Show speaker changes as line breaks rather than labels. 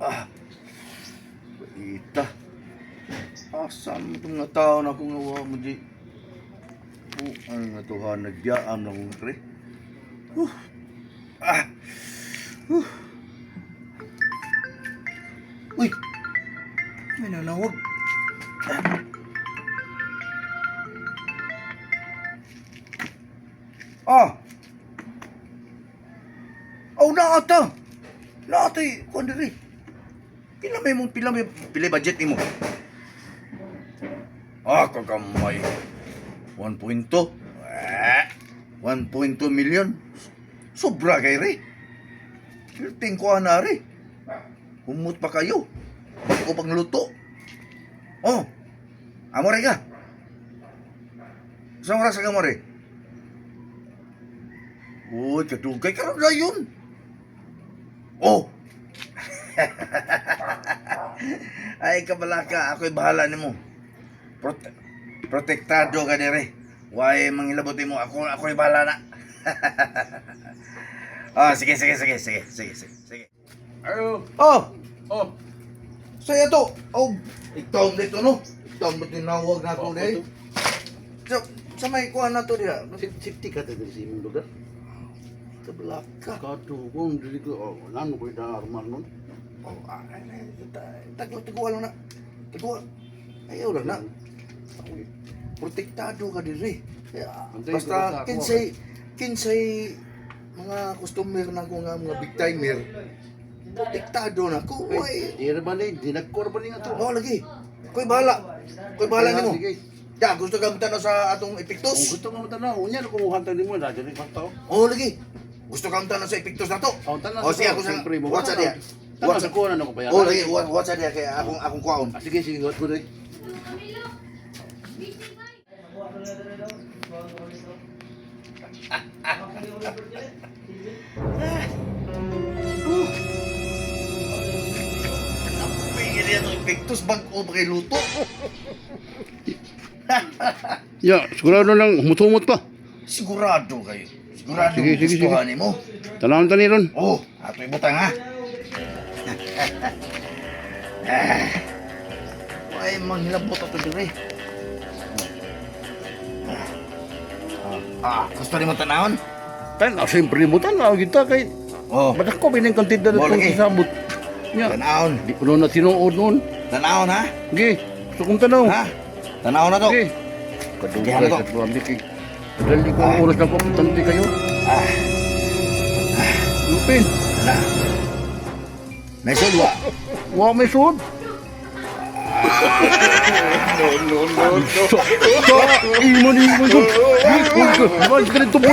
Ah. Ita. Asa mo itong nga tao na akong awa mo di. Oh, ano nga to ha, nagyaam na akong kre. Huh. Ah. Huh. Uy! May nanawag. Ah! Oh, naata! Naata eh, kuwan diri. Pila may mong pila may pila budget nimo? Ah, kagamay. 1.2. Eh, 1.2 million. Sobra kay re. Tingko ko na re. Humot pa kayo. Bago pang luto. Oh. Amore ka. Sa oras ka amore? Uy, kadugay karon na yun. Oh. Ay, kabalaka, ako'y bahala nimo. Protektado ka dire. Why mangilabot mo ako, ako'y bahala na. Ah, sige, sige, sige, sige, sige, sige, sige.
Ayo.
Oh,
Oh.
saya to. Oh, ikaw dito no. Ikaw mo tinawag na ako
Oh,
dai. Sa may kuha na to diha.
Safety ka diri sa imong lugar.
Kabalaka.
Kadugong diri ko oh, nano ko da armal nun.
Oh, ay, ay, tago, tago lang na. Tago. Ayaw lang na. Protektado ka diri. Kaya,
Antay,
basta
basta ako,
kinsay mga customer na ko nga mga big timer. Protektado na ko. Uy,
Di ra ba ni dinagkor ba ni nga to?
oh, lagi. Koy bahala. Koy bahala nimo.
Sige.
Ya, gusto ka magtanaw sa atong
Kung
epektos?
gusto mo tanaw, unya na kumuha ta nimo na diri pa to.
Oh, lagi. Gusto ka magtanaw sa epektos na to?
Oh, tanaw.
Oh, sige, ako sa
siyempre mo.
WhatsApp diya.
Tanaw
WhatsApp.
sa kuha na ko bayaran.
Oh, lagi, WhatsApp diya kay akong kuhaon.
Ah, sige, sige, what ko diri.
Pingil yan ang epektos bago pa kay luto.
Ya, sigurado lang humutumot pa.
Sigurado kayo. Sigurado
Sige, sige,
gustuhan nimo.
Tanawon ta ni ron.
Oh, ato ibutang ha. Ah. Ay, manghilabot ato dire. Ah, gusto nimo tanawon?
Tanaw siyempre mo tanaw kita kay
Oh,
Badak ko bining kantidad
Mo,
itong
lagi.
sisabot. Ya,
tanawon.
di ko na tinuod noon.
Tanawon ha?
Sige, gusto kong tanaw.
Ha? Tanawon na to.
Sige.
Diyan
Kadugay
na to.
sa tuwang kay. Dali ko ang oras na ko, tanti kayo.
Ah,
Lupin,
na. Naisod wa.
wa may suod.
No, no, no, no.
Sa, imo ni mo. Mas ka nito mo.